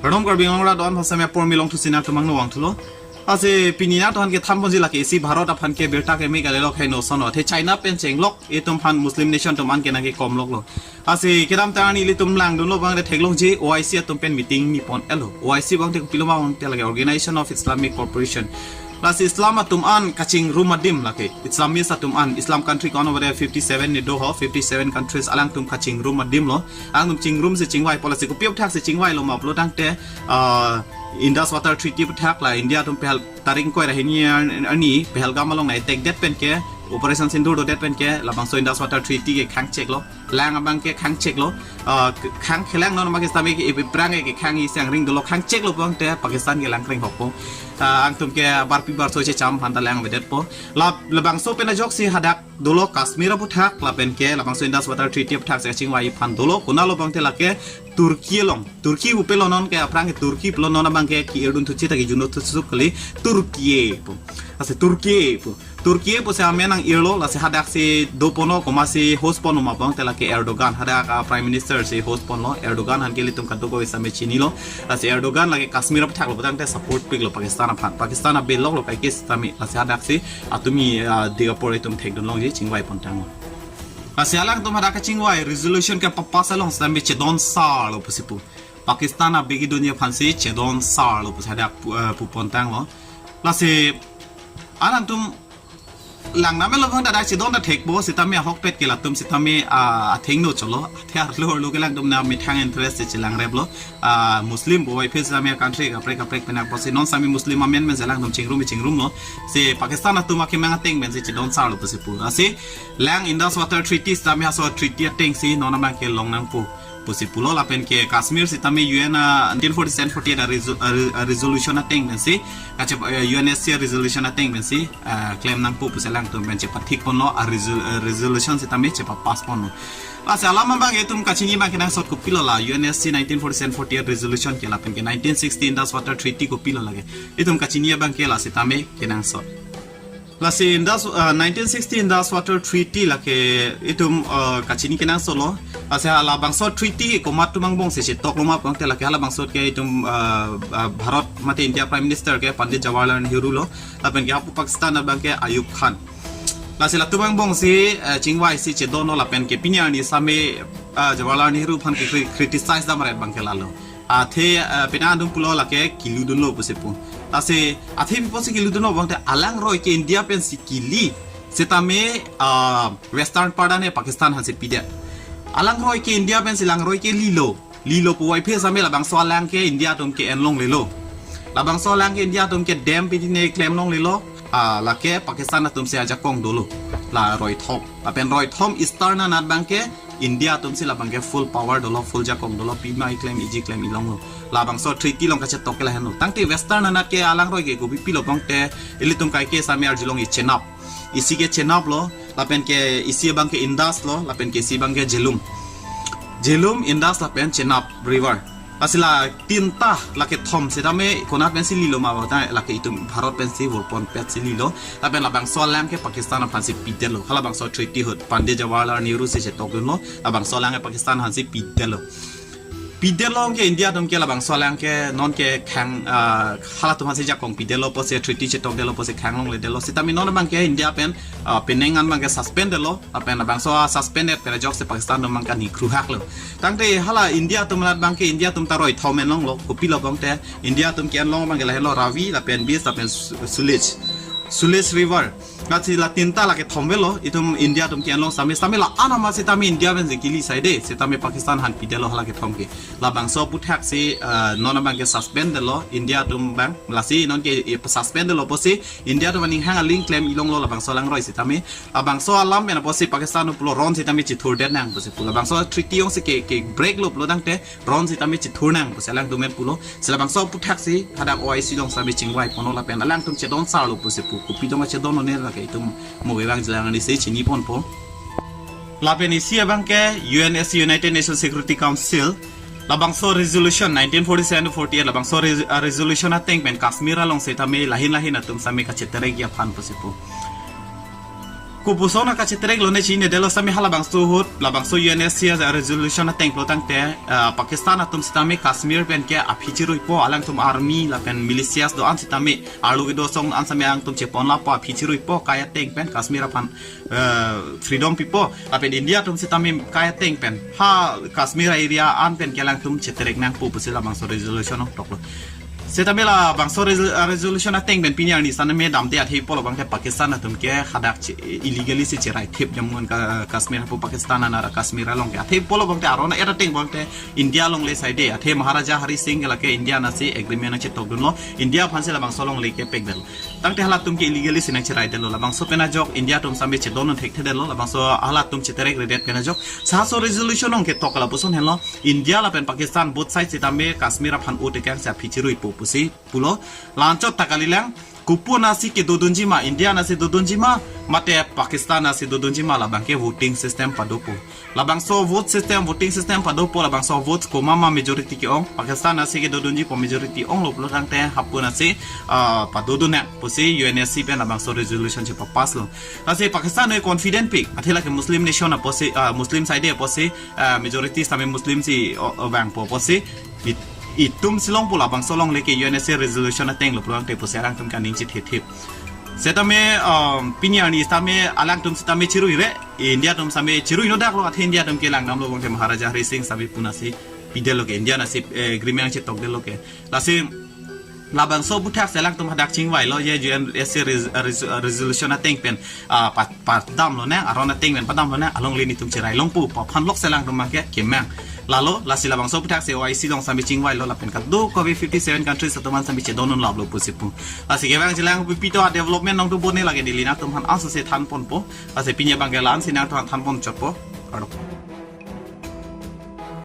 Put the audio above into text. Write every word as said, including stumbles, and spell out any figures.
Kardom Karbi Anglong arat do-an aphan sitame apor milong thusi nangtum angno vangthulo. Lasi pini nangtum aphan kethan ponji lake isi Bharat aphan ke birta keme kalilo, heno sono. Athe China pen chenglok itum aphan Muslim nation atum an ke nangkekomloklo. Lasi kedamtang arni ilitum langdunlo abang te theklongji O I C atum pen meeting ni pon-etlo. O I C abang te kopilo ma abang te lake Organization of Islamic Cooperation. Lasi Islam atum an kachingrum adim lake. Islamist atum an, Islam country ko-an over there fifty seven ni do ho, fifty seven countries, alangtum kachingrum adim lo. Alangtum chingrumsi chingvaipo. Lasi kopi aphuthak si chingvailo ma pulo tangte, ah, Indus Water Treaty aphuthak, la India atum Pahel-, tarik ingkoi ra hini ar-, arni Pahalgam along nang-attack det pen ke, Operation Sindoor dodet pen ke, labangso Indus Water Treaty ke khangcheklo. Lang abang ke khangcheklo, ah, khang, kelang non abang ke sitame ke ipi aphrang ke khang isi angring dolo, khangcheklo abang te Pakistan ke lang kring hokpo. Ah, alangtum ke barpi barso checham aphan ta lang avedetpo. La, labangso pen ajoksi hadak dolo Kashmir aphuthak, lapen ke labangso Indus Water Treaty aphuthak si kachingvai aphan dolo, konatlo abang te lake Turkey along. Turkey pupelo non ke aphrang ke Turkey pulo, non abang ke ki-irdun thuchi ta kijun thuchuk kali, Turkey pu. Lasi Turkey pu. Turkey pusi amen nang-irlo, lasi hadaksi doponlo, komatsi host ponlo ma abang te lake Erdogan, hadak a Prime Minister si host ponlo, Erdogan aphan ke ilitum kadokave sitame chinilo, lasi Erdogan lake Kashmir aphuthak lo abang te support piklo Pakistan aphan, Pakistan abiloklo kaike sitame, lasi hadaksi atumi, ah, dik apor itum thekdunlongji chingvai pontanglo. Lasi alangtum hadak kachingvai resolution kepapass along sitame chedon sarlo pusi pu. Pakistan abik idunji aphansi chedon sarlo pusi hadak pu, eh, pu pontanglo. Lasi alangtum lang namelo abang ta dak chedon ta thekpo, sitame ahokpet ke latum sitame, ah, athengno cholo. Athe arlo arlo ke alangtum na methang interest si chelangreplo. Ah, Muslim puvoiphit sitame country kaprek kaprek pen apotsi non sitame Muslim amen men si alangtum chingrum chingrumlo. Si Pakistan atum akemang ateng pensi chedon sarlo pusi pu. Lasi lang Indus Water Treaty sitame halaso treaty atengsi non abang ke long nangpo pusi pulo, lapen ke Kashmir sitame U N, ah, nineteen forty-seven forty-eight a resol-, a re-, a resolution ateng pensi, kache-, eh, U N S C a resolution ateng pensi, ah, klem nangpo pusi alangtum pen chepathik ponlo, a resol-, eh, resolution sitame chepapass ponlo. Lasi alam abang itum kachini abang kenangsot kopilo la U N S C nineteen forty-seven forty-eight resolution ke, lapen ke nineteen sixty Indus Water Treaty kopilo lake. Itum kachini abang ke la sitame kenangsot. Lasi Indus, uh, nineteen sixty Indus Water Treaty lake itum, uh, kachini kenangsotlo. Lasi halabangso treaty komat atum angbong si chetoklo ma abang te lake halabangso ke itum, uh, uh, Bharat mate India Prime Minister ke Pandit Jawaharlal Nehru lo. Lapen ke hapu Pakistan abang ke Ayub Khan. Lasi latum angbong si, uh, chingvaisi chedonlo, lapen ke pini arni sitame, uh, Jawaharlal Nehru aphan ke cri-, criticize dam ret abang ke lalo. Athe, eh, penang adung pulo lake keludunlo pusi pu. Lasi athe pi apotsi keludunlo abang te alangroi ke India pensi keli. Sitame, ah, Western part an he Pakistan aphansi pidet. Alangroi ke India pensi langroi ke lilo. Lilo puvoiphit sitame labangso alang ke India atum ke enlonglelo. Labangso alang ke India atum ke dam pidine klemlonglelo. Ah, lake Pakistan atumsi ajakong dolo. La roithom. Lapen roithom Eastern anat abang ke India atumsi labang ke full power dolo, full jakong dolo, pima iklem iji klem ilonglo. Labangso treaty along kachetok ke lahenlo. Tangte Western anat ke alangroi ke kopipilo abang te, ilitum kaike sitame arjulong i Chenab. Isi ke Chenab lo, lapen ke isi abang ke Indus lo, lapen ke isi abang ke Jhelum. Jhelum, Indus lapen Chenab River. Lasi la tinta lake thom sitame konat pensi lilo ma abang ta lake itum Bharat pensi vurponpetsi lilo. Lapen labangso alang ke Pakistan aphansi pidetlo. Halabangso treaty ahut Pandit Jawaharlal Nehru si chetokdunlo. Labangso alang ke Pakistan aphansi pidetlo. Pidetlo ke India atum ke labangso alang ke non ke khang, ah, halatum aphansi jakong pidetlo pusi treaty chetokdetlo pusi khanglongledetlo. Sitame non abang ke India pen, ah, penang an abang ke suspend detlo. Lapen labangso a suspended pen ajoksi Pakistan atum abang ke nikruhaklo. Tangte hala India atum anat abang ke India atum ta roithom enlonglo, kopilo abang te India atum ke enlong abang ke lahenlo Ravi, lapen Bias, lapen Su-, Sutlej. Sutlej River. Lasi la tinta lake thom avelo, itum India atum ke enlong sitame, sitame la-an amat sitame India pensi keli saide, sitame Pakistan aphan pidetlo hala kethom ke. Labangso aphuthaksi, eh, non abang ke suspend detlo, India atum abang, lasi non ke, eh, suspend detlo pusi, India atum aning hang aling klem ilonglo labangso alangroi sitame, labangso alam pen apotsi Pakistan atum pulo ron sitame chethurdet nang pusi pu. Labangso treaty jongsi ke, ke break lo pulo tangte ron sitame chethur nang pusi alangtum pen pulo. Si labangso aphuthaksi hadak O I C along sitame chingvai ponlo lapen alangtum chedon sarlo pusi pu. Kopi dong chedon one lake itum mo vang jilang ani si chini ponpo. Lapen isi abang ke U N S C, United Nations Security Council, labangso resolution nineteen forty-seven to forty-eight, labangso res-, ah, resolution ateng pen Kashmir along sitame lahin lahin atum sitame kacheterek aphan pusi pu. Kopuson akacheterek lone chinine detlo sitame halabangso ahut, labangso U N S C resolution ateng pulo tangte, ah, Pakistan atum sitame Kashmir pen ke aphi chiruipo, alangtum army lapen militias do-an sitame, arlo kedo asong an sitame alangtum chepon lapo, aphi chiruipo, kai ateng pen Kashmir aphan, eh, freedom pipo, lapen India atum sitame kai ateng pen ha Kashmir area an pen ke alangtum cheterek nangpo pusi labangso resolution toklo. Sitame labangso resol-, ah, resolution ateng pen pini arni sitame damde athe pulo abangke Pakistan atum ke hadak che-, illegally si cherai thip Jammu and Ka-, Kashmir hapu Pakistan anara Kashmir along ke. Athe pulo abangke aron et ateng abangke India along le side. Athe Maharaja Hari Singh ke lake India anatsi agreement nangchetokdunlo. India aphansi labangso along le kepek detlo. Tangte halatum ke illegally si nangcherai detlo. Labangso pen ajok India atum sitame chedon thekthe detlo. Labangso halatum cheterek redet pen ajok. Sa laso resolution along ketok lapuson henlo. India lapen Pakistan both side sitame Kashmir aphan o tekang si aphi chiruipo pusi pulo. La-anchot ta kalilang, kopi anatsi kedodunji ma, India anatsi dodunji ma, mate Pakistan anatsi dodunji ma, labangke voting system padopo. Labangso vote system, voting system padopo, labangso vote komat ma majority ke-ong, Pakistan anatsi kedodunjipo majority onglo pulo tangte hapu anatsi, ah, padodun nang pusi U N S C pen labangso resolution chepapasslo. Lasi Pakistan noi confident pik, athe lake Muslim nation apotsi, ah, Muslim side apotsi, ah, majority sitame Muslim si o, o vangpo apotsi, it-, itum si longpo labangso along le ke U N S C resolution ateng lo pulo tangte pusi alangtum kaning chithethip. Sitame, um, pini arni sitame alangtum sitame chiruire, India atum sitame chirui no daklo, athe India atum ke langdamlo abangke Maharaja Hari Singh sitame pu anatsi pidetlo ke, India anatsi, eh, agreement chetokdetlo ke. Lasi labangso aphuthak si alangtum hadak chingvailo, je U N S C res-, res-, resolution ateng pen, ah, pa-, padamlo nang, aron ateng pen padamlo nang, along le netum cherai longpo pu aphan lok si alangtum abangke kemang. Lalo, lasi labangso aphuthak si O I C along sitame chingvailo lapen kadokave fifty seven countries atum an sitame chedondun laplo pusi pu. Lasi kevang jilang pipito a-development nangtum bone lake Delhi nangtum aphan ansose thanponpo. Lasi pini abangke la-ansi nangtum aphan thanpon chotpo. Kardom.